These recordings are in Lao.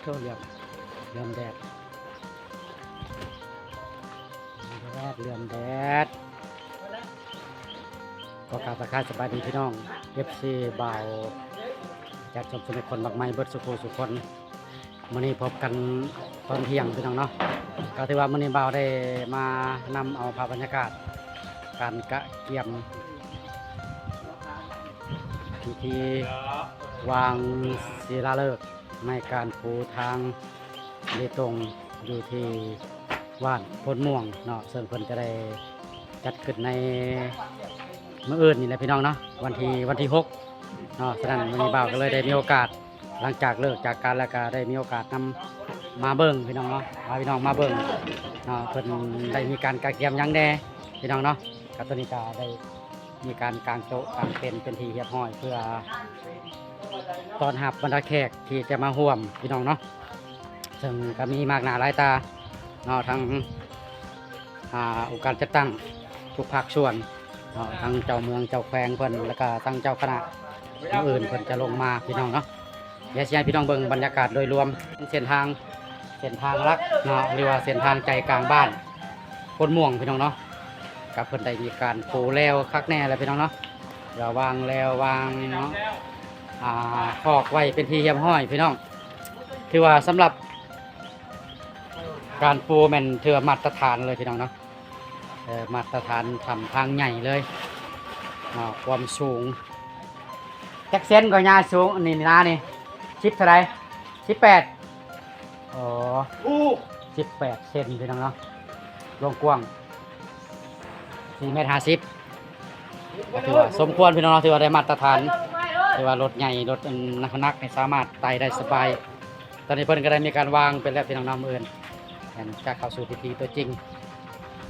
ໂອ້ ເຫຼືອມ ເຫຼືອມແດດ ເຫຼືອມແດດ ເຫຼືອມແດດ. ຂໍກາບທັກທາຍສະບາຍດີພີ່ນ້ອງ ເອັຟຊີ ບ່າວຈັດຊົມສຸກຄົນມັກໃໝ່ເບິດສູ່ຜູ້ສູ່ຄົນ. ມື້ນີ້ພົບກັນຕອນທ່ຽງພີ່ນ້ອງເນາະ ກໍຖືວ່າມື້ນີ້ບ່າວໄດ້ມານຳເອົາພາບບັນຍາກາດການກະກຽມພິທີວາງສີລາເລີກໃນການປູທາງເບຕົງຢູ່ທີ່ບ້ານໂພນມ່ວງເນາະ ເຊິ່ງເພິ່ນຈະໄດ້ຈັດຂຶ້ນໃນມື້ອື່ນນີ້ແຫຼະພີ່ນ້ອງເນາະ ວັນທີ ວັນທີຫົກເນາະ. ສະນັ້ນມື້ນີ້ບ່າວກໍເລີຍໄດ້ມີໂອກາດ ຫຼັງຈາກເລີກຈາກການແລ້ວກໍໄດ້ມີໂອກາດນຳມາເບິ່ງພີ່ນ້ອງເນາະ ພາພີ່ນ້ອງມາເບິ່ງເນາະ ເພິ່ນໄດ້ມີການກະກຽມຫຍັງແດ່ພີ່ນ້ອງເນາະ. ກໍຕອນນີ້ກໍໄດ້ມີການກາງໂຕະກາງເຕັນເປັນທີ່ຮຽບຮ້ອຍ ເພື່ອຕ້ອນຮັບບັນດາແຂກທີ່ຈະມາຮ່ວມພີ່ນ້ອງເນາະ ເຊິ່ງກໍມີມາກໜ້າຫຼາຍຕາເນາະ ທັງ ອ່າ ອົງການຈັດຕັ້ງທຸກພາກສ່ວນເນາະ ທັງເຈົ້າເມືອງເຈົ້າແຂວງເພິ່ນ ແລ້ວກະທັງເຈົ້າຄະນະອື່ນໆ ເພິ່ນຈະລົງມາພີ່ນ້ອງເນາະ. ດຽວຊິໃຫ້ພີ່ນ້ອງເບິ່ງບັນຍາກາດໂດຍລວມ ເສັ້ນທາງ ເສັ້ນທາງຫຼັກເນາະ ຫຼືວ່າເສັ້ນທາງໃຈກາງບ້ານໂພນມ່ວງພີ່ນ້ອງເນາະ ກໍເພິ່ນໄດ້ມີການປູແລ້ວຄັກແນ່ແລ້ວພີ່ນ້ອງເນາະ ກໍວາງແລ້ວວາງເນາະ ອ່າ ຄອກໄວ້ເປັນທີ່ຮຽບຮ້ອຍພີ່ນ້ອງ. ຖືວ່າສຳລັບ ການປູແມ່ນຖືວ່າມາດຕະຖານເລີຍພີ່ນ້ອງເນາະ ເອີ ມາດຕະຖານຖ້ຳທາງໃຫຍ່ເລີຍເນາະ. ຄວາມສູງຈັກເຊັນກໍຍາສູງ ອັນນີ້ນານີ້ ສິບເທົ່າໃດ? ສິບແປດ ອໍ ສິບແປດເຊັນພີ່ນ້ອງເນາະ ລວງກວ້າງສີ່ແມັດຫ້າສິບ ກໍຖືວ່າສົມຄວນພີ່ນ້ອງເນາະ ຖືວ່າໄດ້ມາດຕະຖານ ຖືວ່າລົດໃຫຍ່ ລົດອັນໜັກໆ ນີ້ສາມາດໄຕ່ໄດ້ສະບາຍ. ຕອນນີ້ເພິ່ນກໍໄດ້ມີການວາງໄປແລ້ວພີ່ນ້ອງເນາະ ມື້ອື່ນແມ່ນຈະເຂົ້າສູ່ພິທີຕົວຈິງ.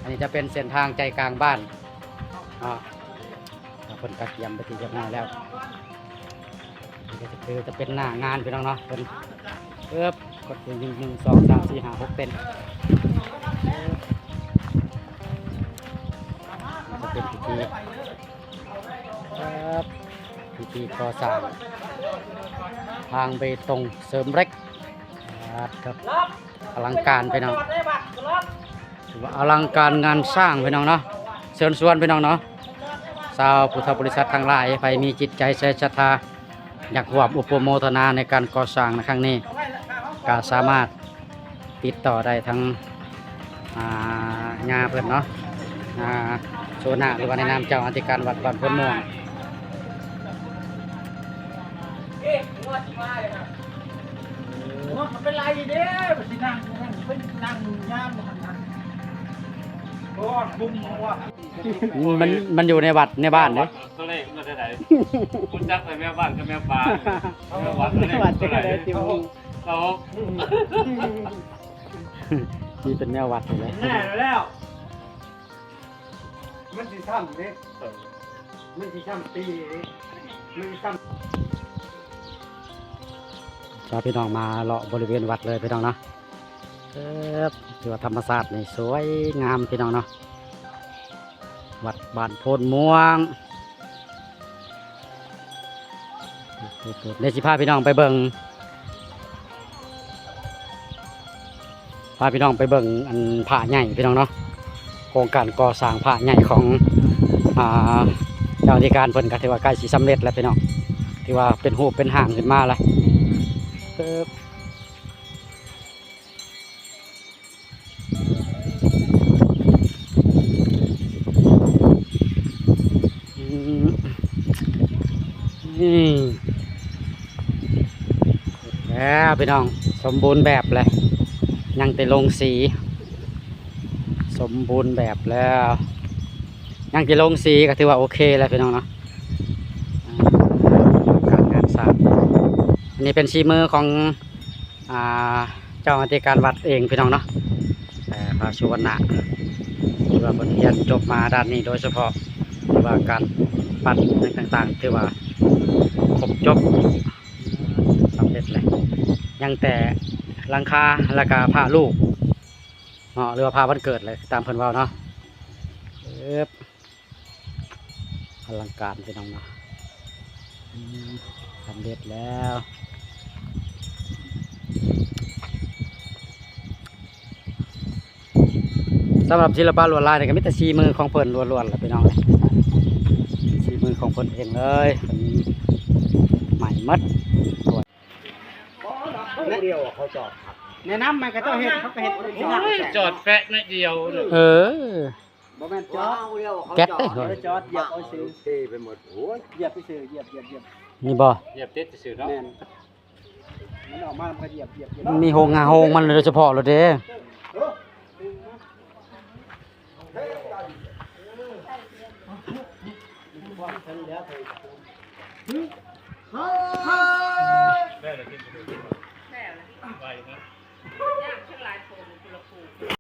ອັນນີ້ຈະເປັນເສັ້ນທາງໃຈກາງບ້ານເນາະ ເພິ່ນກະກຽມໄປທີ່ຮຽບຮ້ອຍແລ້ວ. ນີ້ກໍຄືຈະເປັນໜ້າງານພີ່ນ້ອງເນາະ ເພິ່ນ ເອີບ ກົດໜຶ່ງ ໜຶ່ງ ສອງ ສາມ ສີ່ ຫ້າ ຫົກ ເຕັນ ຈະເປັນພິທີ ເອີບ ພິທີກໍ່ສ້າງທາງເບຕົງເສີມເຫຼັກ ອາດ ຄັບ ອະລັງການພີ່ນ້ອງ ຖືວ່າອະລັງການງານສ້າງພີ່ນ້ອງເນາະ. ເຊີນຊວນພີ່ນ້ອງເນາະ ຊາວພຸດທະບໍລິສັດທັງຫຼາຍ ໃຜມີຈິດໃຈໃສສັດທາ ຢາກຮ່ວມອຸປະໂມທະນາໃນການກໍ່ສ້າງໃນຄັ້ງນີ້ ກໍສາມາດຕິດຕໍ່ໄດ້ທາງ ອ່າ ຍ່າເພິ່ນເນາະ ອ່າ ໂຊນາ ຫຼືວ່າໃນນາມເຈົ້າອະທິການວັດບ້ານໂພນມ່ວງ. ເປັນໄລເດ້ ຊິນັ່ງຢູ່ຫັ້ນ ເປັນນັ່ງຍາມຢູ່ຫັ້ນນະ ໂອ້ ກຸມຫົວ. ມັນ ມັນຢູ່ໃນວັດໃນບ້ານເດ້ ຕົວເລກມັນເທົ່າໃດ? ຮູ້ຈັກແຕ່ແມ່ບ້ານກັບແມ່ປ່າ ແມ່ວັດ ແມ່ວັດເທົ່າໃດ? ເອົາ ມີແຕ່ແມ່ວັດນີ້ແຫຼະ ແນ່ແລ້ວ ມັນຊິຊ້ຳເດ້ ມັນຊິຊ້ຳປີເດ້ ມັນຊິຊ້ຳ. ພາພີ່ນ້ອງມາເລາະບໍລິເວນວັດເລີຍພີ່ນ້ອງເນາະ. ເອີບ ຖືວ່າທຳມະຊາດນີ້ສວຍງາມພີ່ນ້ອງເນາະ ວັດບ້ານໂພນມ່ວງ. ດຽວຊິພາພີ່ນ້ອງໄປເບິ່ງ ພາພີ່ນ້ອງໄປເບິ່ງອັນພະໃຫຍ່ພີ່ນ້ອງເນາະ ໂຄງການກໍ່ສ້າງພະໃຫຍ່ຂອງ ອ່າ ເຈົ້າອະທິການເພິ່ນ ກໍຖືວ່າໃກ້ຊິສຳເລັດແລ້ວພີ່ນ້ອງ ຖືວ່າເປັນຮູບເປັນຮ່າງຂຶ້ນມາແລ້ວ. ອືມ ນີ້ ແລ້ວພີ່ນ້ອງ ສົມບູນແບບແລ້ວ ຍັງແຕ່ລົງສີ ສົມບູນແບບແລ້ວ. ຍັງຊິລົງສີກໍຖືວ່າໂອເຄແລ້ວພີ່ນ້ອງເນາະ. ອ່າ ການງານສ້າງ ອັນນີ້ເປັນສີມືຂອງ ອ່າ ເຈົ້າອະທິການວັດເອງພີ່ນ້ອງເນາະ ເອີ ພະສຸວັນນະ ທີ່ວ່າເພິ່ນຮຽນຈົບມາດ້ານນີ້ໂດຍສະເພາະ ທີ່ວ່າການປັດຫຍັງຕ່າງໆ ຖືວ່າຄົບຈົບ ສຳເລັດແລ້ວ ຍັງແຕ່ຫຼັງຄາ ແລ້ວກະພະລູກເນາະ ຫຼືວ່າພະວັນເກີດແຫຼະ ຕາມເພິ່ນເວົ້າເນາະ. ເອີບ ອະລັງການພີ່ນ້ອງເນາະ ອືມ ສຳເລັດແລ້ວ. ສຳລັບສິລະປະລວດລາຍນີ້ກໍມີແຕ່ສີມືຂອງເພິ່ນລ້ວນໆແຫຼະພີ່ນ້ອງເອີຍ ສີມືຂອງເພິ່ນເອງເລີຍ ເພິ່ນໃໝ່ໝົດ. ແນະນຳໃຫ້ເຂົາເຈົ້າເຮັດ ເຂົາກໍເຮັດ ໂອ້ຍ ຈອດແປະໜ້ອຍດຽວ. ເອີ ບໍ່ແມ່ນຈອດ ແກັດເດ້ ເອີ ຈອດ ຢຽບເອົາຊື່ ເທໄປໝົດ ໂອ້ຍ ຢຽບໄປຊື່ ຢຽບ ຢຽບ ຢຽບ ນີ້ບໍ່ ຢຽບຕິດຊື່ເນາະ ແມ່ນ ມັນອອກມາ ມັນກໍຢຽບ ຢຽບ ຢຽບ ມີໂຮງງານ ໂຮງມັນໂດຍສະເພາະໂລດເດ້. ແມ່ນແລ້ວທີ່